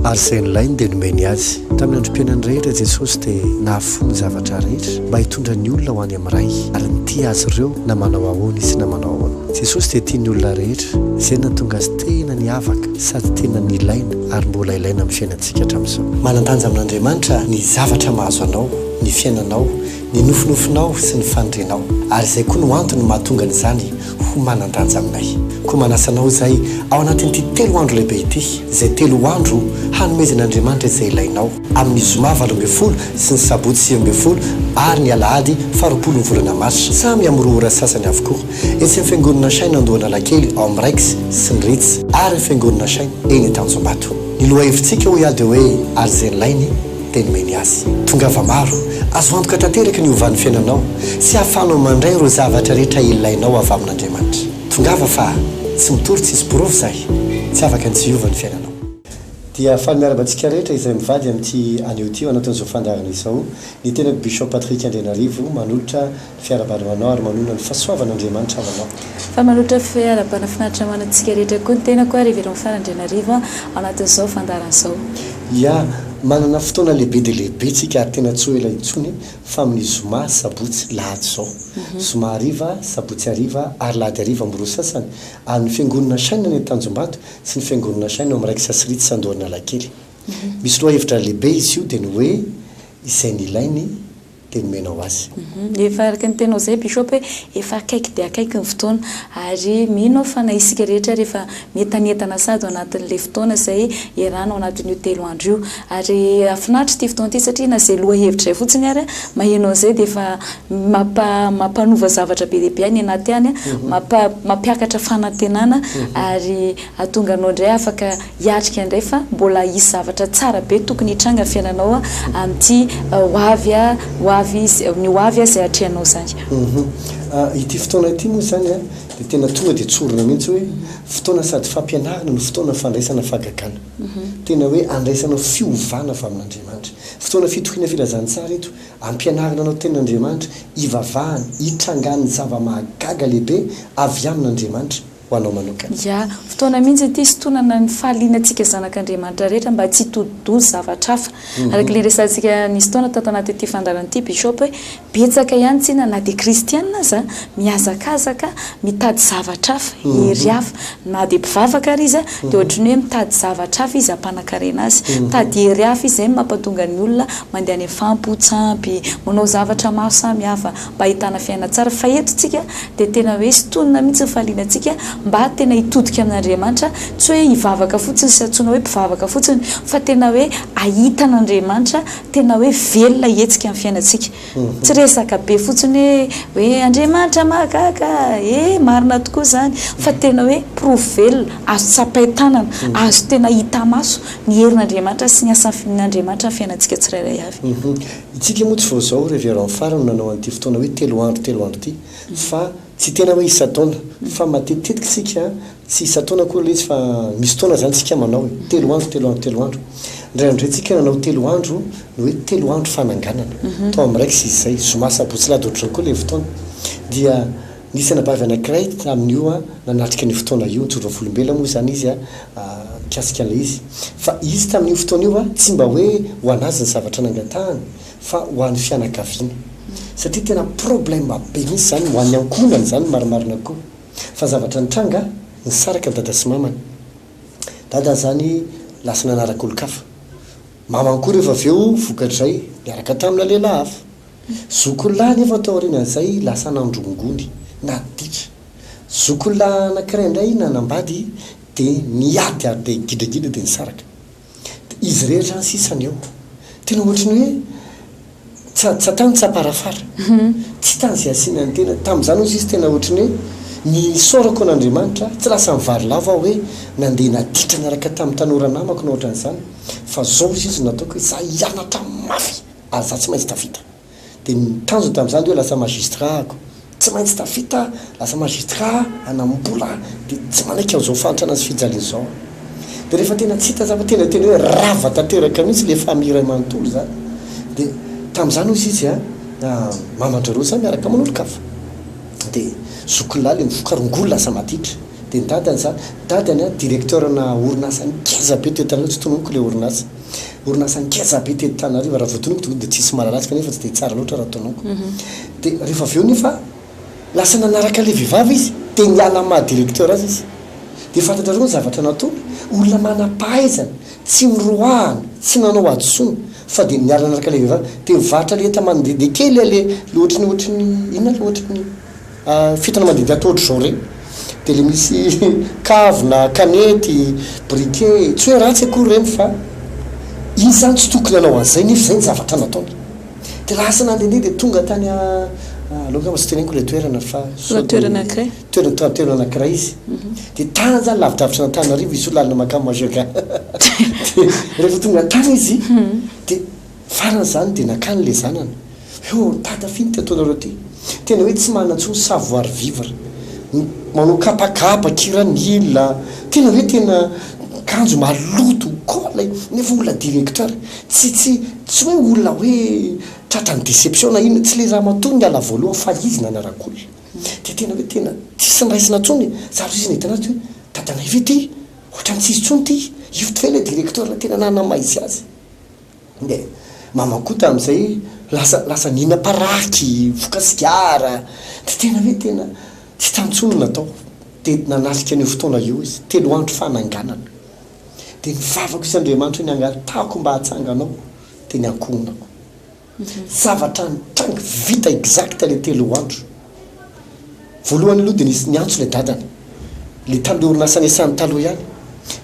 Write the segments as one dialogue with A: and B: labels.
A: Ary izay nilainy dia nomeny azy. Tamin'ny androm-piainany rehetra Jesosy dia nahafoy ny zavatra rehetra mba hitondra ny olona ho any amin'ny Ray, ary nitia azy ireo na manao ahoana izy na manao ahoana. Jesosy dia tia ny olona rehetra, izay nahatonga azy tena niavaka sady tena nilaina ary mbola ilaina amin'ny fiainantsika hatramin'izao. Manan-danja amin'Andriamanitra ny zavatra mahazo anao, ny fiainanao, ny nofinofinao sy ny fanirianao, ary izay koa no antony mahatonga an'izany ho manan-danja aminay. Koa manasa anao izahay ao anatin'ity telo andro lehibe ity, izay telo andro hanomezan'Andriamanitra izay ilainao, amin'ny zoma 18 sy ny sabotsy 19 ary ny alahady faharoapolo ny volana marsa, samy amin'ny roa ora sasany avokoa, etsy amin'ny Fiangonana Shine Andohanalakely ao amin'ny Raix sy ny Ritz ary ny Fiangonana Shine eny Tanjombato. Ny lohahevitsika hoy aho dia hoe ary izay nilainy dia nomeny azy. Tongava maro, azo antoka tanteraka ny hovan'ny fiainanao sy hahafahanao mandray ireo zavatra rehetra ilainao avy amin'Andriamanitra. Tongava fa tsy mitory tsisy porofo zahy, tsy afaka ny tsy hiova ny fiainanao. Dia faly miarahaba antsika rehetra izay mivady amin'ity anio ity ao anatin'izao fandaharana izao. Ny tenako Bishop Patrick Andrianarivo manolotra ny fiarahabana ho anao ary manonona ny fahasoavan'Andriamanitra ho anao.
B: Fa manolotra fiarahabana finaritra ho antsika rehetra koa ny tenako Révérend Fara Andrianarivo ao anatin'izao fandaharana izao.
A: Ya, manana fotoana lehibe dia lehibe tsika ary tena tsy ho ela intsony fa amin'ny zoma, sabotsy, lahady izao. Zoma hariva, sabotsy hariva ary lahady hariva amin'ny roa sasany ary ny fiangonana Shine any Tanjombato sy ny fiangonana Shine ao amin'ny Raiksa sy Ritz Andohanalakely. Misy lohahevitra lehibe izy io dia ny hoe izay nilainy dia nomenao azy.
B: Efa araka ny teninao izay Bishop hoe efa akaiky dia akaiky ny fotoana ary mino aho fa na isika rehetra ary efa mientanentana sady ao anatin'ilay fotoana izay iarahana ao anatin'io telo andro io ary hahafinaritra ity fotoana ity satria na izay lohahevitra izay fotsiny ary maheno an'izay dia efa mampa mampanova zavatra be dia be any anaty any mampa mampiakatra fanantenana ary hahatonga anao indray afaka hiatrika indray fa mbola hisy zavatra tsara be tokony hitranga amin'ny fiainanao amin'ity ho avy ho avy ny ho avy izay atrehanao izany.
A: Ity fotoana ity moa izany dia tena tonga dia tsorina mihitsy hoe fotoana sady fampianarana no fotoana fandraisana fahagagana. Tena hoe andraisanao fiovana avy amin'Andriamanitra. Fotoana fitoriana filazantsara eto, ampianarina anao tenin'Andriamanitra, hivavahana, hitrangan'ny zava-mahagaga lehibe avy amin'Andriamanitra. ho anao manokana.
B: Ya, fotoana mihitsy ity hisintonana ny fahalianantsika zanak'Andriamanitra rehetra mba tsy hitodi-doha zavatra hafa. Araka ilay resahantsika nisy taona tato anatin'ity fandaharana ity Bishop hoe betsaka ihany tsinona na dia kristiana aza mihazakazaka mitady zavatra hafa, hery hafa. Na dia mpivavaka ary izy dia ohatran'ny hoe mitady zavatra hafa izy hampanakarena azy. Mitady hery hafa izy, izay no mampatonga ny olona mandeha any amin'ny fahampoan-tsampy, manao zavatra maro samihafa. mba ahitana fiainana tsara fa eto tsika dia tena hoe sintonina mihitsy ny fahalianantsika mba tena hitodika amin'Andriamanitra tsy hoe hivavaka fotsiny sy antsoina hoe mpivavaka fotsiny fa tena hoe ahita an'Andriamanitra tena hoe velona hihetsika amin'ny fiainantsika tsy resaka be fotsiny hoe hoe Andriamanitra mahagaga e marina tokoa izany fa tena hoe porofo velona azo tsapain-tanana azo tena hita maso ny herin'Andriamanitra sy ny asan'Andriamanitra amin'ny fiainantsika tsirairay avy.
A: Itsika moa tsy vao izao Révérend Fara no nanao an'ity fotoana hoe telo andro telo andro ity fa tsy tena hoe isan-taona fa matetitetika isika tsy isan-taona akory ilay izy fa misy taona izany isika manao e, telo andro telo andro telo andro. Indraindray tsika nanao telo andro ny hoe telo andro fananganana tao amin'ny Raikes izy izay, zoma sabotsy lahady ohatr'izao koa ilay fotoana dia Nisy anabavy anankiray tamin'io nanatrika an'io fotoana io, nijoro vavolombelona moa izany izy mikasika an'ilay izy. Fa izy tamin'io fotoana io tsy mba hoe ho an'azy ny zavatra nangatahany fa ho an'ny fianakaviany. Satria tena problème be mihitsy izany ho an'ny ankohonany izany ny marimarina kokoa. Fa ny zavatra nitranga, nisaraka ny dada sy mamany. Dada izany lasa nanaraka olon-kafa. Mamany koa rehefa avy eo vokatr'izay niaraka tamina lehilahy hafa. Zokilahy anefa tao aorianan'izay lasa nandrongony, naditra. Zokilahy anankiray indray nanambady dia niady ary dia gidragidra dia nisaraka. Dia izy irery izany sisa ny eo. Tena ohatry ny hoe tsa tsa tany tsaparafara. Tsy tany izay asiana ny tena. Tamin'izany hozy izy tena ohatry ny hoe nisaorako an'Andriamanitra, tsy lasa nivarilavo aho hoe nandeha naditra niaraka tamin'ny tanora namako na ohatran'izany fa zao hozy izy no nataoko hoe za hianatra mafy. Ary za tsy maintsy tafita. Dia ny tanjona tamin'izany dia hoe lasa magistrat ako. Tsy maintsy tafita, lasa magistrat, hanam-bola, dia tsy manaiky an'izao fahantrana sy fijaliana izao aho. Dia rehefa tena tsy hita zany fa tena tena hoe rava tanteraka mihitsy ilay famille iray manontolo izany. Dia tamin'izany hozy izy an, maman-dry zareo izany miaraka amin'olon-kafa. Dia zokin'lahy ilay mifoka rongony lasa maditra. Dia ny dadany izany, dadany an, directeur-na orinasa ngeza be teto Antananarivo, tsy tononiko ilay orinasa. Orinasa ngeza be teto Antananarivo, raha vao tononiko dia tsisy mahalala azy kanefa tsy dia tsara loatra raha tononiko. Dia rehefa avy eo nefa, lasa nanaraka ilay vehivavy izy, dia niala amin'ny maha directeur azy izy. Dia fantatrareo ny zavatra nataony? Olona manam-pahaizana, tsy niroahana, tsy nanao hadisoana, fa dia niala nanaraka ilay vehivavy, dia nivarotra ilay enta-mandehandeha kely ilay ohatry ny ohatry ny inona ilay ohatry ny fitana mandehandeha atao ohatr'izao ireny, dia ilay misy kavina, kanety, briquet, tsy hoe ratsy akory ireny fa izy izany tsy tokony hanao an'izay nefa izay ny zavatra nataony. Dia lasa nandehandeha dia tonga tany aleo angamba tsy teneniko ilay toerana fa sao dia
B: Toerana anankiray.
A: toerana tany toerana anankiray izy. Dia tany izany lavidavitra an'Antananarivo izy io lalana mankany Majunga. Dia rehefa tonga tany izy dia farany izany dia nankany ilay zanany. Heo dada f'inona ity ataonareo ity? Tena hoe tsy manana intsony savoir vivre. Manao kapakapa, kiranila, tena hoe tena akanjo maloto, colle, nefa olona directeur. Tsy tsy tsy hoe olona hoe tratran'ny déception na inona, tsy le ramatoa no niala voalohany fa izy nanaraka olona. Dia tena hoe tena tsisy niraisina intsony e. Zavatra izy nahitana azy hoe dadanay ve ity? Ohatran'ny tsisy intsony ity. Io ve ilay directeur tena nanamaizy azy? Dia mama koa tamin'izay lasa lasa nihinam-paraky, nifoka sigara, dia tena hoe tena tsy tany intsony ny natao. Dia nanatrika an'io fotoana io izy, telo andro fananganana. Dia nivavaka izy Andriamanitra hoe ny angatahako mba hatsanganao dia ny ankohonako. Zavatra nitranga vita exact ilay telo andro. Voalohany aloha dia nisy niantso ilay dadany, ilay tamin'ilay orinasa niasany taloha ihany.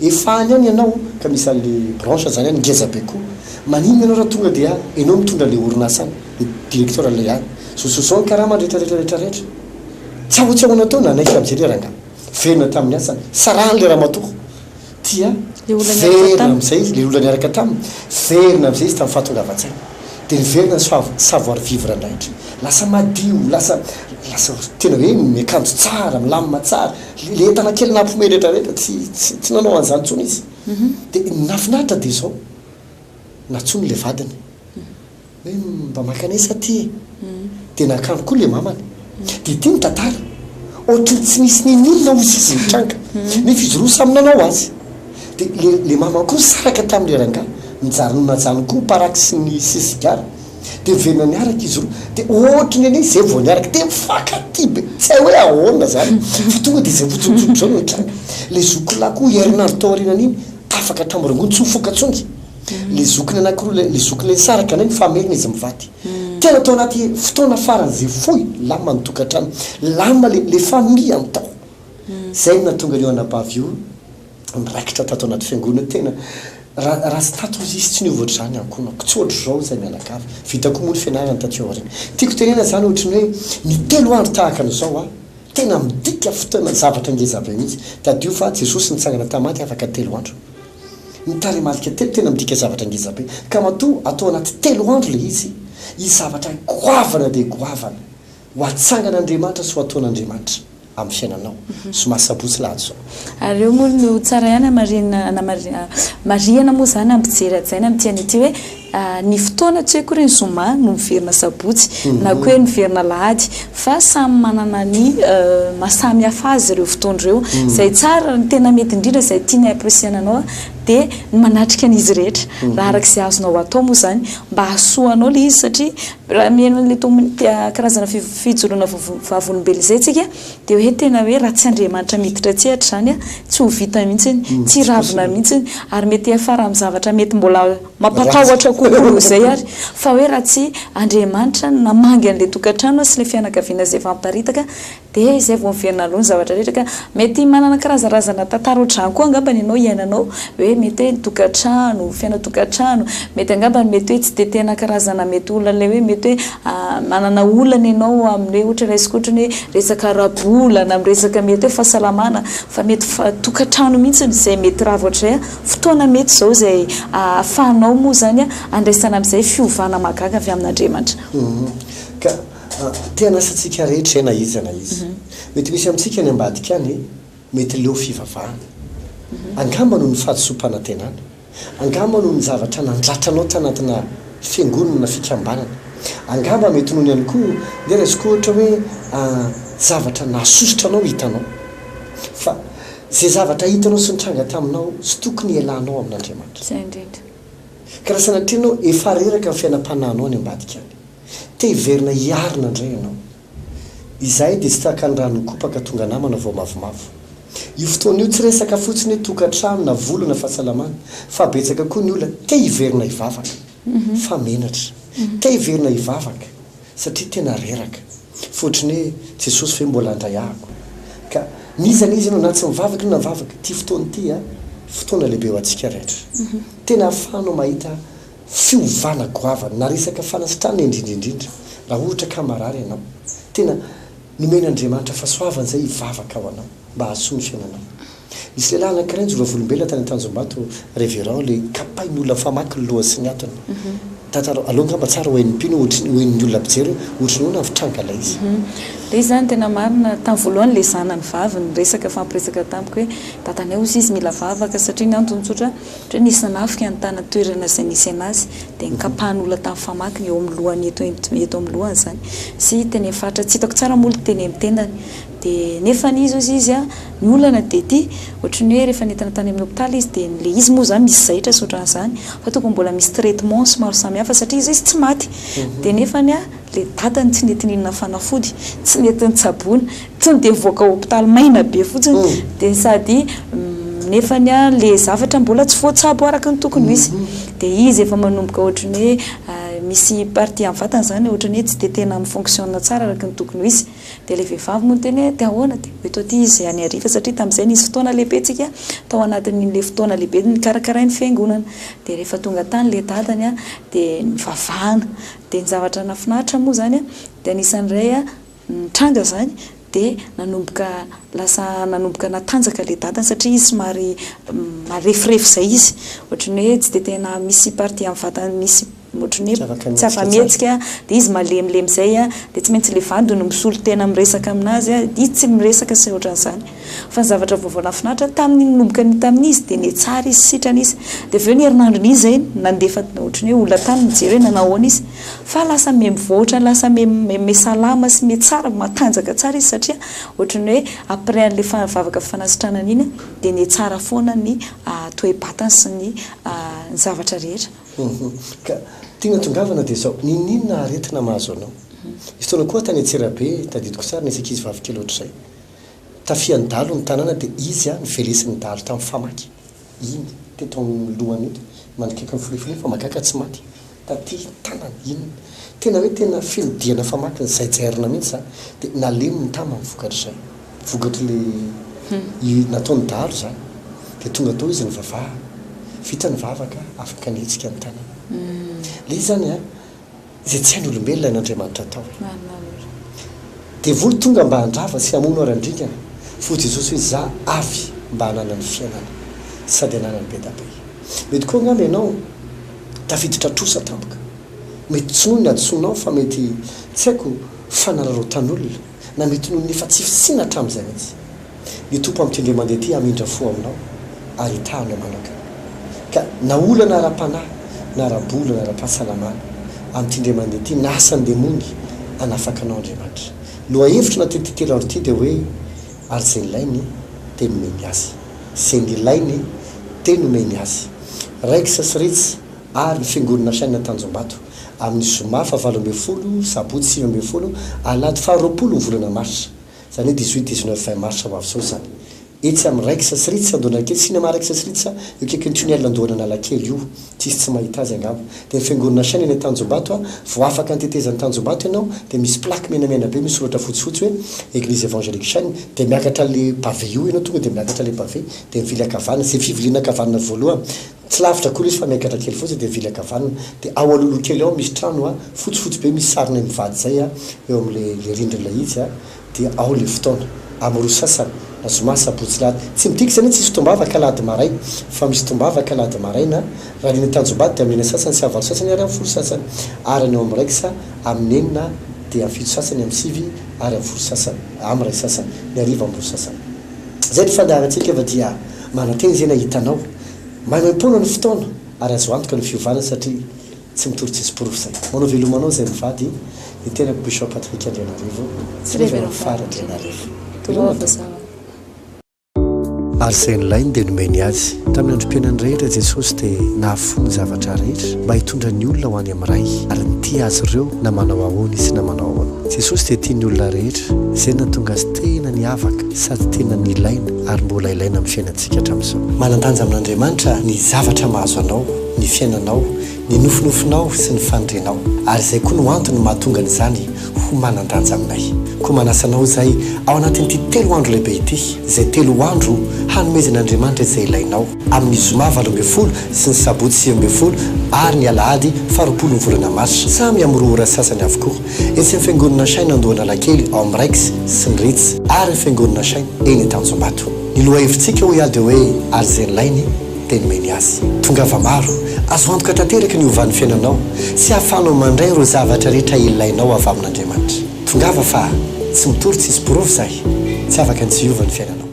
A: Efa any ihany ianao ka misy an'ilay branche zany any ngeza be koa. Maninona ianao raha tonga dia ianao mitondra ilay orinasa any, ilay directeur ilay any. Zao sy zao ny karamany rehetra rehetra rehetra rehetra. Tsy ahoa tsy ahoana teo nanaiky amin'izay ilay rangahy. Velona tamin'ny asany. Sarahany ilay ramatoa. Tia
B: Ilay olona niaraka
A: verina
B: taminy.
A: amin'izay izy, ilay olona niaraka taminy, verina amin'izay izy tamin'ny fahatongavan-tsaina. Dia niverina ny savoir vivre indray. Lasa madio, lasa lasa tena hoe miakanjo tsara, milamina tsara. Ilay entana kely nampihomehy rehetra rehetra, tsy tsy tsy nanao an'izany intsony izy. Dia ny nahafinaritra dia izao, nantsoiny ilay vadiny. Hoe mba mankanesa aty e! Dia nankany koa ilay mamany. Dia ity ny tantara. Ohatry ny tsy nisy n'inon'inona hozy izy nitranga. Nefa izy roa samy nanao azy. Dia ilay ilay mamany koa nisaraka tamin'ilay rangahy. Nijanona najanony koa ny paraky sy ny sy sigara. Dia niverina niaraka izy roa. Dia ohatry ny anie izay vao niaraka. Dia mifankatia be. Tsy hay hoe ahoana izany. Fa tonga dia izay fotsiny tsotra izao no nitranga. Ilay zokilahy koa herinandro taorianan'iny, afaka tamin'ny rongony, tsy nifoka intsony. Le zokiny anakiroa le le zokiny le nisaraka ndray nifamerina izy mivady. Tena tao anaty fotoana faran'izay fohy lama ny tokantrano, lama le le famille ny tao. Zay no nahatonga an'io anabavy io niraikitra tato anaty fiangonana tena raha raha tsy tato izy tsy niova ohatr'izany ankohonako, tsy ohatr'izao izay mianakavy. Vita koa moa ny fianarany taty aoriana. Tiako tenena zany ohatry ny hoe ny telo andro tahaka an'izao an, tena midika fotoana zavatra ngeza be mihitsy. Tadidio fa Jesosy nitsangana tamin'ny maty afaka telo andro. Ny tarehimarika telo tena midika zavatra ngeza be. Ka matoa atao anaty telo andro ilay izy, hisy zavatra goavana dia goavana ho atsangan'Andriamanitra sy ho ataon'Andriamanitra amin'ny fiainanao. Zoma sabotsy lahady izao.
B: Ary eo moa no tsara ihany hamarina, marihana moa izany hampijery hajaina amin'ity anio ity hoe ny fotoana tsy hoe akory ny zoma no miverina sabotsy na koa hoe miverina alahady fa samy manana ny maha samy hafa azy ireo fotoana ireo. Izay tsara, ny tena mety indrindra izay tianay ampirisihana anao dia ny manatrika an'izy rehetra raha araka izay azonao atao moa izany mba hahasoa anao ilay izy satria raha mihaino an'ilay karazana fijoroana vavolombelona izay isika Dia hoe tena hoe raha tsy Andriamanitra miditra an-tsehatra izany an, tsy ho vita mihitsy, tsy hiravina mihitsy, ary mety hiafara amin'ny zavatra mety mbola mampatahotra kokoa noho izay ary. Fa hoe raha tsy Andriamanitra no namangy an'ilay tokantrano sy ilay fianakaviana izay efa miparitaka, dia izay vao miverina aloha ny zavatra rehetra. Ka mety manana karazarazana tantara ohatr'izany koa angambany ianao iainanao, hoe mety hoe ny tokantrano, fiainan-tokantrano, mety angambany mety hoe tsy dia tena karazana mety olona ilay hoe mety hoe Manana olana ianao amin'ny hoe ohatra raisiko ohatra ny hoe resaka ara-bola na amin'ny resaka mety hoe fahasalamana fa mety tokantrano mihitsy izay mety rava ohatr'izay a, fotoana mety izao izay ahafahanao moa izany handraisana amin'izay fiovana mahagaga avy amin'Andriamanitra.
A: Ka te hanasa antsika rehetra izay na iza na iza. Mety misy amintsika any ambadika any mety leo fivavahana. Angamba noho ny fahadisoam-panantenana. Angamba noho ny zavatra nandratra anao tanatina fiangonana na fikambanana. Angamba mety noho ny ihany koa, ndeha raisiko ohatra hoe zavatra nahasosotra anao hitanao. Fa. Izay zavatra hitanao sy nitranga taminao tsy tokony hialanao amin'Andriamanitra.
B: Izay indrindra.
A: Ka raha sanatria ianao efa reraka ny fiainam-panahinao any ambadika any, te hiverina hiarina indray ianao. Izahay dia tsy tahaka ny rano mikopaka tonga namana vao mavomavo. Io fotoana io tsy resaka fotsiny hoe tokantrano na vola na fahasalamana fa betsaka koa ny olona te hiverina hivavaka fa menatra. Te hiverina hivavaka satria tena reraka. Fa ohatry ny hoe Jesosy ve mbola handray ahako? Ka n'iza n'iza ianao na tsy mivavaka ianao na mivavaka, ity fotoana ity a, fotoana lehibe ho antsika rehetra. Tena ahafahanao mahita fiovana goavana na resaka fanasitranana indrindra indrindra raha ohatra ka marary ianao. Tena nomen'Andriamanitra fahasoavana izay hivavaka ho anao mba hahasoa ny fiainanao. Nisy lehilahy anankiray nijoro volombelona tany Antanjombato, Révérend, le kapain'olona famaky ny lohany sy ny atony. Tantarao, aleo angamba tsara ho hain'ny mpino, ohatry ny ho hain'ny olona mpijery hoe ohatry ny ahoana ny fitranga ilay izy.
B: Ilay izy izany tena marina, tamin'ny voalohany ilay zanany vavy niresaka nifampiresaka tamiko hoe dadanay hozy izy mila vavaka satria ny antony tsotra Ohatra hoe nisy nanafika ny tany toerana izay nisy anazy dia nokapahan'olona tamin'ny famaky ny eo amin'ny lohany eto eto amin'ny lohany izany sy teny amin'ny faritra tsy hitako tsara moa teny amin'ny tendany dia nefany izy hozy izy a ny olana dia ity ohatry ny hoe rehefa nentina tany amin'ny hopitaly izy dia le izy moa izany misy zaitra sy ohatran'izany fa tokony mbola misy traitement sy maro samihafa satria izy izy tsy maty dia nefany a le dadany tsy nety nihinana fanafody tsy nety nitsaboina Tonga dia mivoaka hopitaly maina be fotsiny dia sady nefany an le zavatra mbola tsy voatsabo araka ny tokony ho izy. Dia izy efa manomboka ohatry ny hoe misy partie amin'ny vatany izany ohatry ny hoe tsy dia tena mi-fonctionne tsara araka ny tokony ho izy. Dia ilay vehivavy moa niteny hoe dia ahoana? Dia ho eto aty izy any hariva satria tamin'izay nisy fotoana lehibe tsika tao anatin'ilay fotoana lehibe nikarakarain'ny fiangonana. Dia rehefa tonga tany ilay dadany an dia nivavahana. Dia ny zavatra nahafinaritra moa izany an dia anisan'iray an Nitranga izany dia nanomboka lasa nanomboka natanjaka ilay dadany satria izy somary mareforefo izay izy, ohatry ny hoe tsy dia tena misy partie amin'ny vatany misy ohatry ny hoe tsy afa-mihetsika dia izy malemilemy izay dia tsy maintsy ilay vadiny no misolo tena miresaka aminazy, izy tsy miresaka sy ohatran'izany. Fa ny zavatra vaovao nahafinaritra tamin'ny nanomboka ny tamin'izy dia nihatsara izy, sitrana izy. Dia avy eo ny herinandron'izy izay nandefa ohatry ny hoe olona tany nijery hoe nanao ahoana izy. Fa lasa miha-mivoatra, lasa miha-miha-salama sy miha-tsara, matanjaka tsara izy satria ohatry ny hoe après an'ilay vavaka fanasitranana iny dia nihatsara foana ny toe-batany sy ny ny zavatra rehetra.
A: Ka tiana tongavana dia izao, n'inon'inona aretina mahazo anao. Nisy fotoana koa tany Antsirabe, tadidiko tsara, nisy ankizy vavy kely ohatr'izay. Tafihan'ny dahalo ny tanàna dia izy novelesin'ny dahalo tamin'ny famaky iny teto amin'ny lohany eto, manakaiky ny filohafilony fa mahagaga tsy maty taty tanany iny. Tena hoe tena feno diana famaky nizaijairina mihitsy izany dia nalemy ny tamany vokatr'izay, vokatr'ilay nataon'ny dahalo izany. Dia tonga tao izy nivavaha, vita ny vavaka afaka nihetsika ny tanany. Ilay izy izany an! Izay tsy hain'olombelona hain'Andriamanitra atao e. Devoly tonga mba handrava sy hamono ary handringana, fa hoy Jesosy hoe za avy mba hananany fiainana sady hananany be da be. Mety koa angamba ianao tafiditra trosa tampoka. Mety tsy noho ny hadisoanao fa mety tsy haiko fanararaotan'olona na mety noho ny efa tsy fisiana hatramin'izay mihitsy. Ny Tompo amin'ity indray mandeha ity hamindra fo aminao ary hitaha anao manokana. Ka na olana ara-panahy, na ara-bola, na ara-pahasalamana, amin'ity indray mandeha ity, na asan-demony, hanafaka anao Andriamanitra. Lohahevitra anatin'ity telo andro ity dia hoe, Ary izay nilainy dia nomeny azy. Izay nilainy dia nomeny azy. Raikitra sy ritsy ary ny Fiangonana Chaîne Tanjombato, amin'ny zoma faha 18, sabotsy 19, alahady faha 20 ny volana marsa. Izany hoe 18, 19, 20 mars ho avy izao izany. Etsy amin'ny Rex sy Ritz Andohanalakely, Cinéma Rex sy Ritz, eo akaikin'ny tunnel Andohan'Analakely io. Tsisy tsy mahita azy angamba. Dia ny fiangonana Chaîne eny Tanjombato, vao afaka ny tetezan'i Tanjombato ianao dia misy plaque menamena be misy soratra fotsifotsy hoe Eglise Évangélique Chaîne, dia miakatra an'ilay pavé io ianao, tonga dia miakatra ilay pavé, dia mivily ankavanana, izay fiviliana ankavanana voalohany, tsy lavitra akory izy fa miakatra kely fotsiny dia mivily ankavanana, dia ao alohaloha kely ao misy trano fotsifotsy be misy sarinay mivady izay eo amin'ilay ilay rindrina ilay izy dia ao ilay fotoana, amin'ny roa sasany, na zoma, sabotsy, lahady. Tsy midika izany hoe tsisy fotoam-bavaka alahady maraina, fa misy fotoam-bavaka alahady maraina, raha ny eny Tanjombato dia amin'ny enina sasany sy amin'ny valo sasany ary amin'ny folo sasany, ary ny ao amin'ny Raiksa amin'ny enina dia amin'ny fito sasany, amin'ny sivy ary amin'ny folo sasany, amin'ny iray sasany, ny hariva amin'ny roa sasany. Izay ny fandaharantsika fa dia manantena izay nahita anao. Maimaimpoana ny fotoana ary azo antoka ny fiovana satria Tsy mitory tsisy porofo zay. Manao veloma anao zay mivady, ny tenako Bishop Patrick Andrianarivo sy Révérend Fara Andrianarivo. Veloma tompoko. Ary izay nilainy dia nomeny azy. Tamin'ny androm-piainany rehetra Jesosy dia nahafoy ny zavatra rehetra mba hitondra ny olona ho any amin'ny Ray, ary nitia azy ireo na manao ahoana izy na manao ahoana. Jesosy dia tia ny olona rehetra, izay nahatonga azy tena niavaka sady tena nilaina ary mbola ilaina amin'ny fiainantsika hatramin'izao. Manan-danja amin'Andriamanitra ny zavatra mahazo anao, ny fiainanao, ny nofinofinao sy ny fanirianao, ary izay koa no antony mahatonga an'izany ho manan-danja aminay. Koa manasa anao izahay ao anatin'ity telo andro lehibe ity, izay telo andro hanomezan'Andriamanitra izay ilainao, amin'ny zoma 18 sy ny sabotsy 19 ary ny alahady faharoapolo ny volana marsa, samy amin'ny roa ora sasany avokoa, etsy amin'ny Fiangonana Shine Andohanalakely ao amin'ny Rex sy ny Ritz ary ny Fiangonana Shine eny Tanjombato. Ny lohahevitsika hoy aho dia hoe ary izay nilainy dia nomeny azy. Tongava maro, azo antoka tanteraka ny hovan'ny fiainanao sy hahafahanao mandray ireo zavatra rehetra ilainao avy amin'Andriamanitra. Tongava fa tsy mitory tsisy porofo zahay, tsy afaka ny tsy hiova ny fiainanao.